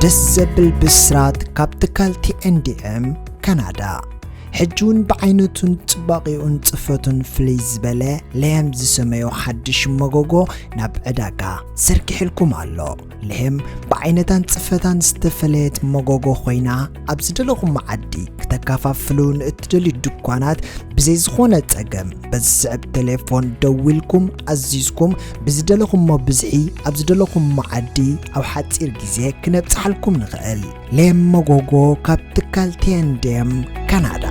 ደስ ዘብል ብስራት ካብ ትካል ቲ ኤን ዲ ኤም ካናዳ። ሕጂ እውን ብዓይነቱን ጽባቐኡን ጽፈቱን ፍልይ ዝበለ ለያም ዝሰመዮ ሓድሽ መጎጎ ናብ ዕዳጋ ዘርጊሕልኩም ኣሎ። ለየም ብዓይነታን ጽፈታን ዝተፈለየት መጎጎ ኮይና፣ ኣብ ዝደለኹም መዓዲ ክተከፋፍሉ ንእትደልዩ ድኳናት ብዘይ ዝኾነ ጸገም በዚ ዝስዕብ ቴሌፎን ደዊልኩም ኣዚዝኩም ብዝደለኹሞ ብዝሒ ኣብ ዝደለኹም መዓዲ ኣብ ሓጺር ግዜ ክነብጽሓልኩም ንኽእል። ለየም መጎጎ ካብ ትካል ቲ ኤን ዲ ኤም ካናዳ።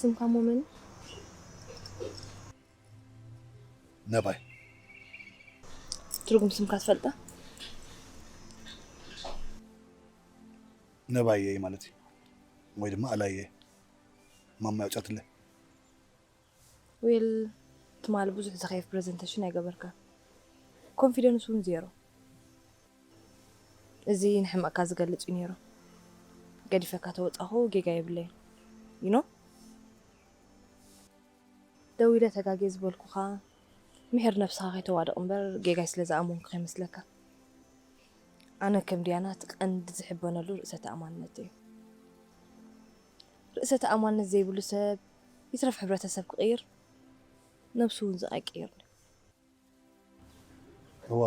ስምካ ሞመን? ነባይ። ትርጉም ስምካ ትፈልጣ? ነባየይ ማለት እዩ። ወይ ድማ ኣላየ። ማማ ያውጫትለ። ዌል፣ ትማሊ ብዙሕ ዝኸይፍ ፕሬዘንቴሽን ኣይገበርካን። ኮንፊደንስ እውን ዜሮ። እዚ ንሕመቕካ ዝገልጽ እዩ ነይሩ። ገዲፈካ ተወጻኹ ጌጋ የብለይን። You know? ደዊለ ተጋግየ ዝበልኩኻ፣ ምሒር ነብስኻ ከይተዋድቕ እምበር ጌጋይ ስለ ዝኣመንኩ ከይመስለካ። ኣነ ከም ዲያና እቲ ቀንዲ ዝሕበነሉ ርእሰ ተኣማንነት እዩ። ርእሰ ተኣማንነት ዘይብሉ ሰብ ይትረፍ ሕብረተሰብ ክቕይር፣ ነብሱ እውን ዝቐይር እዩ። እወ፣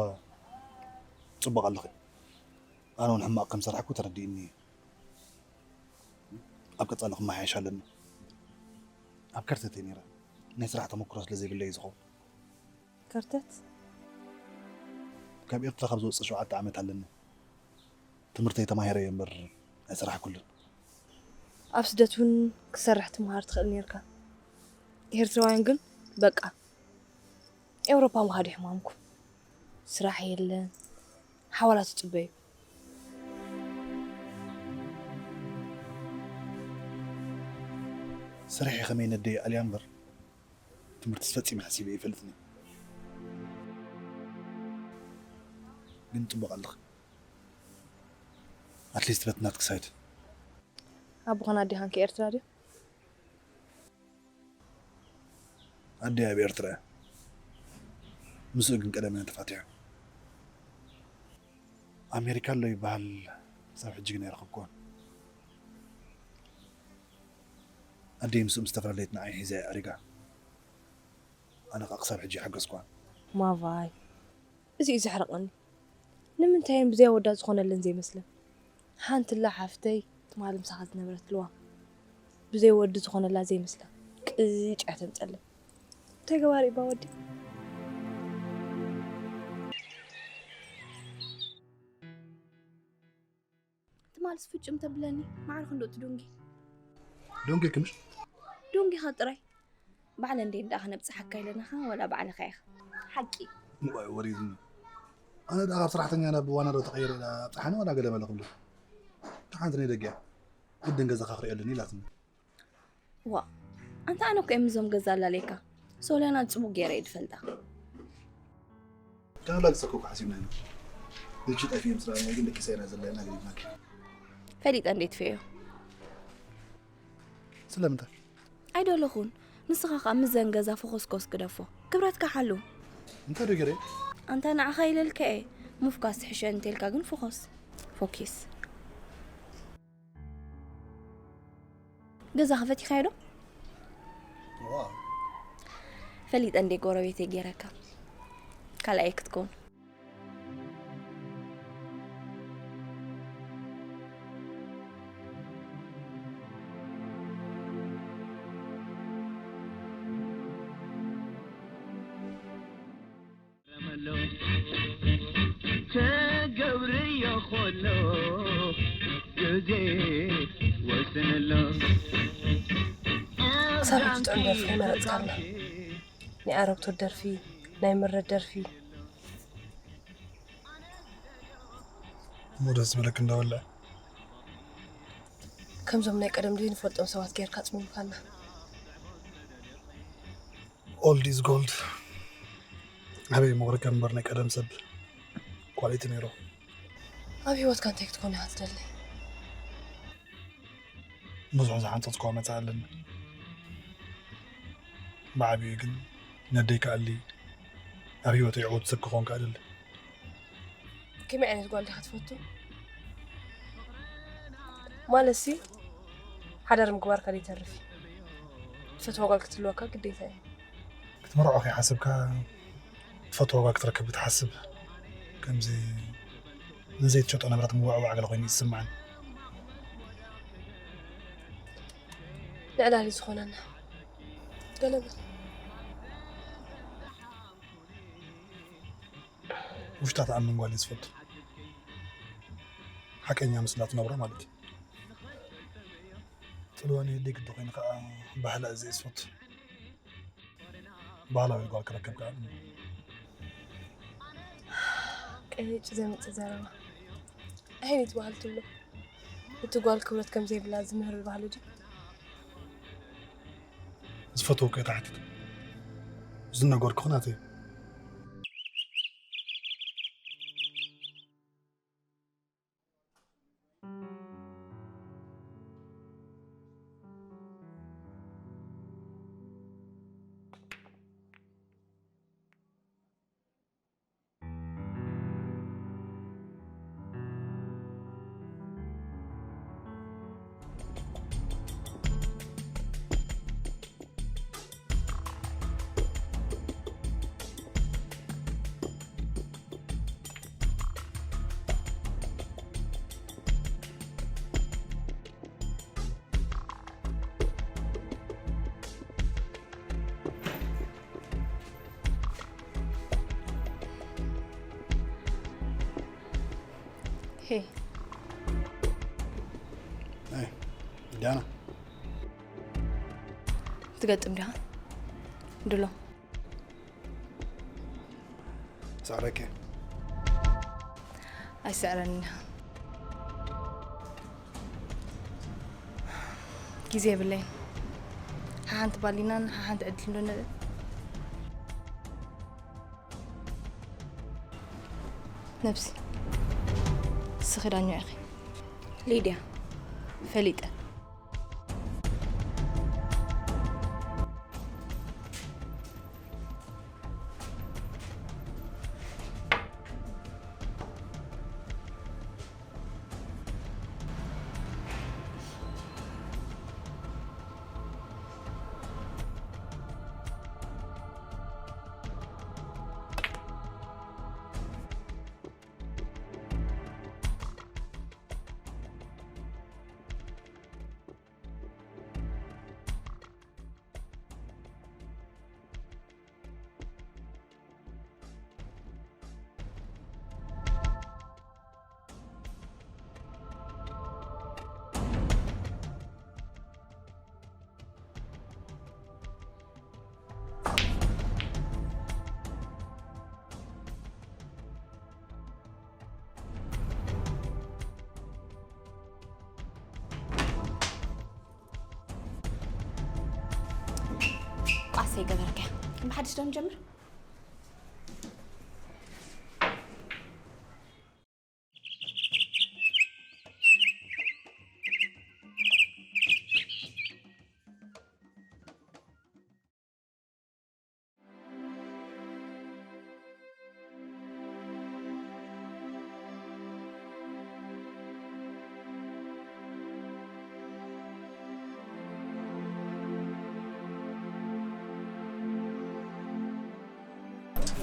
ጽቡቕ ኣለኺ። ኣነ እውን ሕማቕ ከም ዝሰራሕኩ ተረዲእኒ እዩ። ኣብ ቀጻሊ ክመሓየሽ ኣለኒ። ኣብ ከርተት እየ ነይረ። ናይ ስራሕ ተመክሮ ስለ ዘይብለይ እዩ ዝኸውን። ከርተት? ካብ ኤርትራ ካብ ዝወጽእ ሸውዓተ ዓመት ኣለኒ። ትምህርተይ ተማሂረ እየ እምበር ኣይሰራሕኩሉን። ኣብ ስደት እውን ክሰርሕ ትምሃር ትኽእል ነይርካ። ኤርትራውያን ግን በቃ ኤውሮፓ ምኻድ እዩ ሕማምኩም። ስራሕ የለን፣ ሓዋላ ትጽበዩ። ስርሐይ ከመይ ነደይ ኣልያ እምበር ትምህርትስ ፈጺመ ሓሲበ ኣይፈልጥን እየ። ግን ጽቡቕ ኣለኺ። ኣትሊስት በቲ ናትኪ ሳይድ። ኣቦኻን ኣዴኻን ከ ኤርትራ ድዩ? ኣደይ ኣብ ኤርትራ እያ። ምስኡ ግን ቀደም ኢና ተፋቲሖም። ኣሜሪካ ኣሎ ይበሃል፣ ክሳብ ሕጂ ግን ኣይረኸብኩዎን። ኣደይ ምስኡ ምስ ተፈላለየት ንዓይ ሒዛ እያ ኣሪጋ። ኣነ ኸኣ ክሳብ ሕጂ ኣይሓገዝኩዋን። ማቫይ፣ እዚ እዩ ዘሕርቐኒ። ንምንታይ እየን ብዘይ ወዳ ዝኾነለን ዘይመስለን? ሓንቲ ኣላ ሓፍተይ ትማሊ ምሳኻ ዝነበረት ልዋ። ብዘይ ወዲ ዝኾነላ ዘይመስላ። ቅጭ እያ ተምጸለይ። እንታይ ገባሪ እባ ወዲ? ትማልስ ፍጹም ተብለኒ፣ ማዕረ ክንዶ እቲ ዶንጊ። ዶንጊ ክምሽ? ዶንጊኻ ጥራይ። ባዕለ እንዴ እንዳ ከነብጽሓካ ኢለናኻ፣ ወላ ባዕልኻ ኢኻ። ሓቂ። እዋይ፣ ወሪድኒ። ኣነ ደኣ ካብ ሰራሕተኛ ናብ ዋና ዶ ተቐይረ ኢላ ኣብጽሓኒ ዋላ ገለ መለ ክብሉ። እታ ሓንቲ ናይ ደገ እያ። ግድን ገዛኻ ክርእየሉኒ ኢላትኒ። ዋ፣ ኣንታ ኣነ እኮ እየ ምስዞም ገዛ ኣላለየካ። ሶልያና ጽቡቕ ገይረ እየ ዝፈልጣ። ከም ላግጸ እኮ ሓሲብና ኢና። ልብሲ ጠፊኦም ስለ ግን ደቂሳ ኢና ዘለና ገዲፍናኪ። ፈሊጠ እንዴት ፈዮ? ስለምንታይ? ኣይደለኹን። ንስኻ ኸኣ ምስዘን ገዛ ፎኾስኮስ ግደፎ። ክብረትካ ሓሉ። እንታይ ዶ ገይረ? ኣንታ ንዓኻ ኢለልካ እየ። ምፍኳስ ትሕሸ እንተልካ ግን ፎኾስ። ፎኪስ። ገዛኻ ፈቲኻዮ ዶ? ዋው። ፈሊጠ እንዴ ጎረቤተይ ገይረካ። ካልኣይ ክትከውን። ተገብርዮ ኾሎ ግዜ ወስንሎ። ሳብ ሕጂ ጥዑም ደርፊ ከይመረጽካልና። ናይ ኣረግቶት ደርፊ፣ ናይ ምረት ደርፊ። እሞ ደስ ዝበለክ እንዳበልዕ። ከምዞም ናይ ቀደም ደይ ንፈልጦም ሰባት ጌርካ ጽምምካና። Old is gold። ኣበይ ምቕርቀ እምበር ናይ ቀደም ሰብ ኳሊቲ ነይሩ። ኣብ ህይወትካ እንታይ ክትኮን ኢኻ ትደሊ? ብዙሕ ዝሓንጸጽክዋ መጻኢ ኣለኒ። ብዓብዩ ግን ነደይ ክኣሊ ኣብ ህይወተይ ዕዉት ሰብ ክኾን ክኣልል። ከመይ ዓይነት ጓል ዲኻ ትፈቱ? ማለትሲ ሓዳር ምግባርካ ዘይተርፍ እዩ። ትፈትዋ ጓል ክትህልወካ ግዴታ እዩ። ክትምርዖ ከይሓሰብካ ትፈትዋ ጓል ክትረክብ ክትሓስብ ከምዚ ንዘይትሸጦ ንብረት ምውዕዋዕ ገለ ኮይኑ እዩ ዝስምዓኒ። ንዕላል እዩ ዝኾነና። ገለ በል። ውሽጣ ትኣምን ጓል እየ ዝፈቱ። ሓቀኛ ምስላ ትነብራ ማለት እዩ። ጽልዋ ንየደይ ግዲ ኮይኑ ከዓ ባህላ እዚ እየ ዝፈቱ። ባህላዊ ጓል ክረክብ ከዓ ቅጭ ዘምጽእ ዘረባ። ኣየነይቲ ባህሊ ትብሎ? እቲ ጓል ክብረት ከም ዘይብላ ዝምህር ባህሊ ድዩ? ዝፈትወኩ እየ ተሓቲቱ። ዝነገርኩኺ ናተይ እዩ። ሄይ። ኣይ፣ ዳና። ትገጥም ዲኻ? ድሎ። ሳዕረከ። ኣይስዕረኒ። ግዜ የብለይን። ሓሓንቲ ባሊናን ሓሓንቲ ዕድል ዶ ንርኢ? ነብሲ፣ ንስኺ ዳኛ ኢኺ። ሊድያ፣ ፈሊጠ። ቋሰይ ገበርከ። ብሓድሽ ዶ ንጀምር?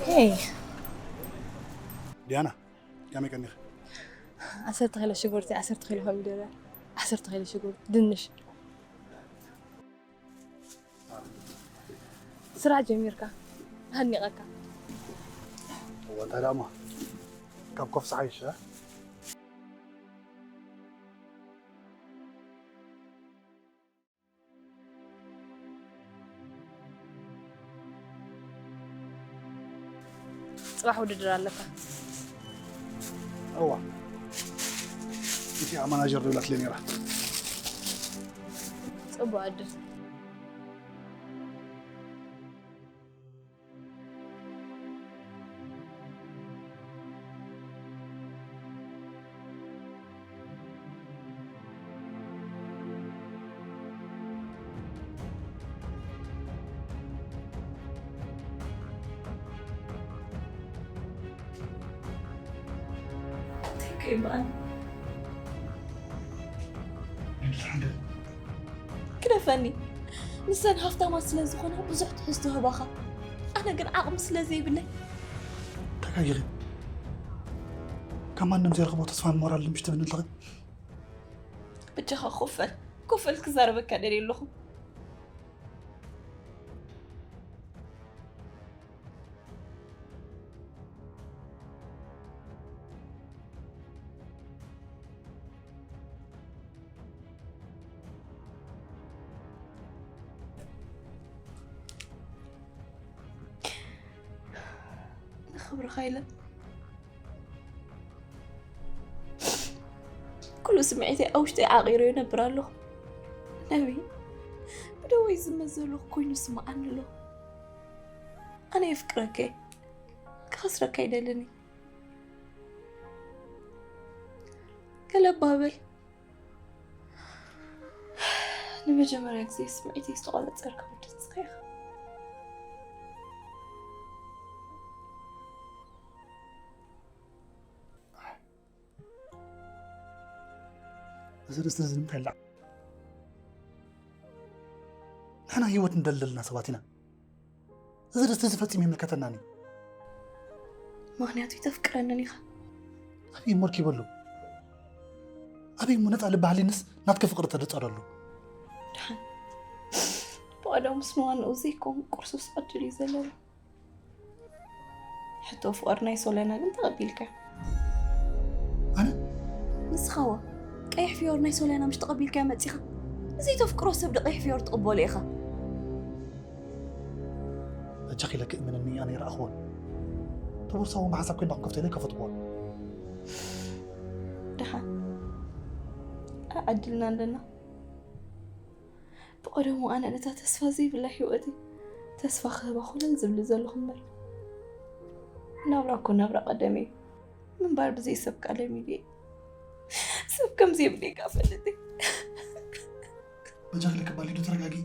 ሄይ ዲያና፣ ከመይ ቀኒኺ? ዓሰርተ ኪሎ ሽጉርቲ፣ ዓሰርተ ኪሎ ኮሚደረ፣ ዓሰርተ ኪሎ ሽጉርቲ፣ ድንሽ። ስራሕ ጀሚርካ ሃኒቐካ። እወ፣ እንታይ ደኣ እሞ ካብ ኮፍ ሰሓይሽ፣ እ? ጽባሕ ውድድር ኣለካ። እዋ፣ እቲኣ ማናጀር ዶ ኢላትለይ ነይራ። ጽቡቕ ዕድል። ግደፈኒ። ንሰን ሃፍታማት ስለ ዝኾና ብዙሕ ትሕዝቶ ህባኻ፣ ኣነ ግን ዓቕሚ ስለ ዘይብለይ። ተጋጊኺ። ካብ ማንም ዘይረኽቦ ተስፋን ሞራልን ምሽ ትብኒ ኣለኺ። ብጃኻ ኮፈል ኮፈል ክዛረበካ ደልየ ኣለኹ። ንኽብርኻ ኢለ ኩሉ ስምዒተይ ኣብ ውሽጠይ ዓቒረ ይነብር ኣለኹ። ነቢ ብደወይ ዝመዘሉ ኮይኑ ስምዓኒ ኣሎ። ኣነ የፍቅረከ ክኸስረካ ይደልን። ገለ ባበል ንመጀመርያ ግዜ ስምዒተይ ዝተቆጻጸርካ ወዲ ንስኻ ኢኻ። እዚ ርእስቲ እዚ ንምንታይ ላዕ ንሕና ህይወት እንደልደልና ሰባት ኢና። እዚ ርእስቲ እዚ ፈጺሙ ይምልከተናን እዩ። ምኽንያቱ ይተፍቅረንን ኢኻ። ኣበይ እሞ ርኪበሉ? ኣበይ እሞ ነፃ ልቢ ሃልዩንስ ናትኪ ፍቕሪ ተደጸረሉ? ድሓን ብቐደሙስ ንዋንኡ ዘይከውን ቁርሱስ ዕድል እዩ ዘለዎ። ሕቶ ፍቕሪ ናይ ሶለና ግን ተቐቢልካ። ኣነ ንስኻዋ ቀይሕ ፍዮር ናይ ሶለና ምሽ ተቐቢልካ መጺኻ። ንዘይተፍቅሮ ሰብ ዶ ቀይሕ ፍዮር ትቕበሎ ኢኻ? በጃኺ ኢለኪ እመንኒ፣ ኣነ ይረኣኽዎን ተቦርሳዎ መሓሳብ ኮይና ክንከፍቶ ኢለ ይከፈትክዎ። ድሓን ኣዕድልና ኣለና። ብቐደሙ ኣነ ነታ ተስፋ ዘይብላ ህይወተይ ተስፋ ክህባ ኮለል ዝብሊ ዘለኹ እምበር፣ ናብራ እኮ ናብራ ቀደም እዩ። ምንባር ብዘይ ሰብ ቃለ ሚድየ ሰብ ከም ዘይብለይ ከኣ ፈልጥ እየ። በጃኺ ኢለኪ ባሊዶ ተረጋጊ።